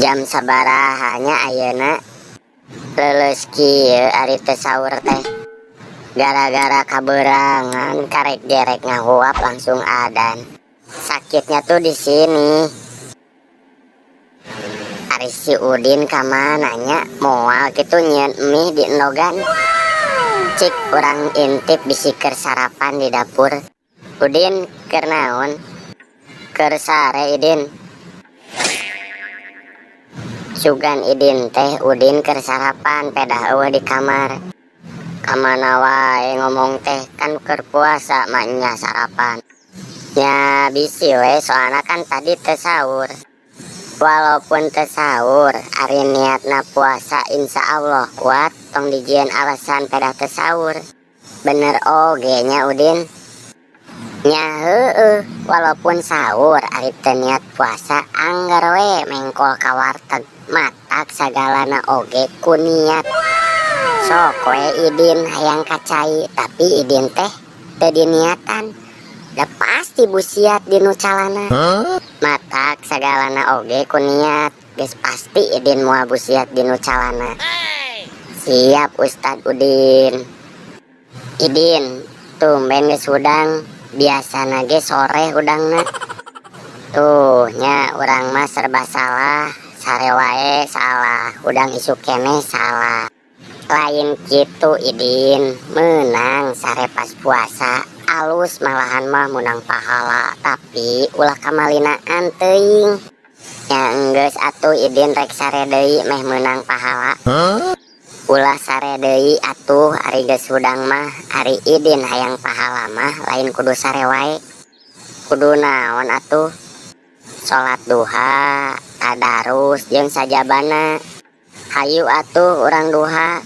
Jam sabaraha nya ayeuna? Leuleus kieu ari teu sahur teh. Gara-gara kabeurangan karek gerek ngahuap langsung adan. Sakitnya tuh di sini. Ari si Udin ka mana nya, moal kitu nyieun mie di endogan. Cik urang intip bisi keur sarapan di dapur. Udin keur naon? Keur sare, Idin. Sugan Idin teh Udin keur sarapan, pedah eueuh di kamar. Kamana wae ngomong teh, kan keur puasa mah nya sarapan. Nya bisi we, soalna kan tadi teu sahur. Walaupun teu sahur, ari niatna puasa insya Allah kuat, tong dijieun alasan pedah teu sahur. Bener oge nya, Udin. Nya heueuh, walaupun sahur ari teu niat puasa angger we mengkol ka warteg, matak sagalana oge ku niat. Sok we Idin hayang ka cai, tapi Idin teh teu diniatan. Da pasti busiat dinu calana. Matak sagalana oge ku niat, geus pasti Idin moal busiat dinu calana. Siap, Ustad Udin. Idin, tumben geus hudang, biasana ge sore hudangna. Tuh nya, urang mah serba salah, sare wae salah, hudang isuk keneh salah. Lain kitu, Idin, meunang sare pas puasa, alus malahan mah meunang pahala, tapi ulah kamalinaan teuing. Nya enggeus atuh, Idin rek sare deui meh meunang pahala. Ulah sare deui atuh, ari geus hudang mah. Ari Idin hayang pahala mah lain kudu sare wae. Kudu naon atuh? Salat duha, tadarus jeung sajabana. Hayu atuh urang duha.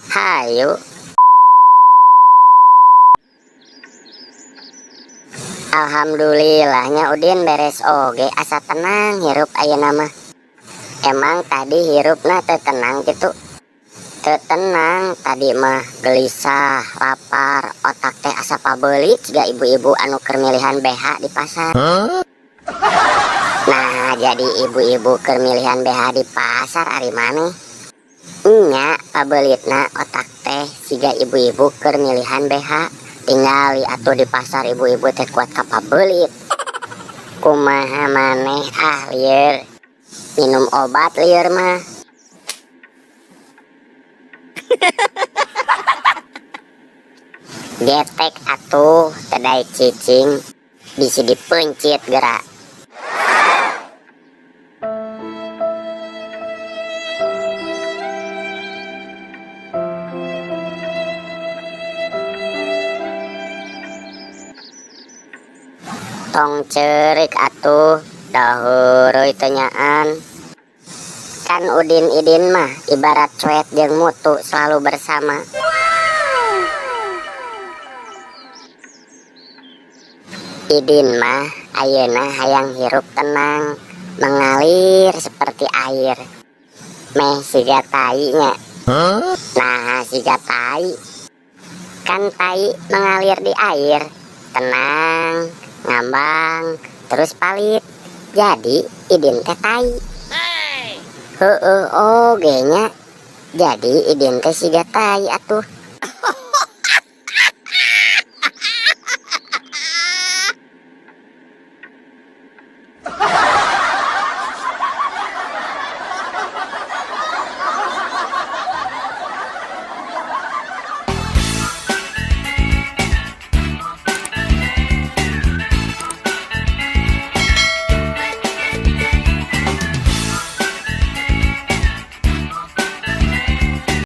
Hayu. Alhamdulillahnya Udin beres oge, asa tenang hirup ayeuna mah. Emang tadi hirupna teu tenang kitu? Teu tenang tadi mah, gelisah, lapar, otak teh asa pabeulit jiga ibu-ibu anu keur milihan BH di pasar. Nah, jadi ibu-ibu keur milihan BH di pasar ari maneh? Nya, pabeulitna otak teh siga ibu-ibu keur milihan BH. Tingali atuh di pasar ibu-ibu teh kuat ka pabeulit. Kumaha maneh, ah, lieur. Minum obat lieur mah. Getek atuh, teu daek cicing, bisi dipeuncit geura. Tong ceurik atuh, da heureuy teu nyaan. Kan Udin Idin mah ibarat cuet jeung mutu selalu bersama. Idin mah ayeuna hayang hirup tenang, mengalir seperti air. Meh siga tai nya. Nah, siga tai. Kan tai mengalir di air, tenang, ngambang, terus palit. Jadi Idin teh tai. Heueuh oge nya. Jadi Idin teh siga tai atuh.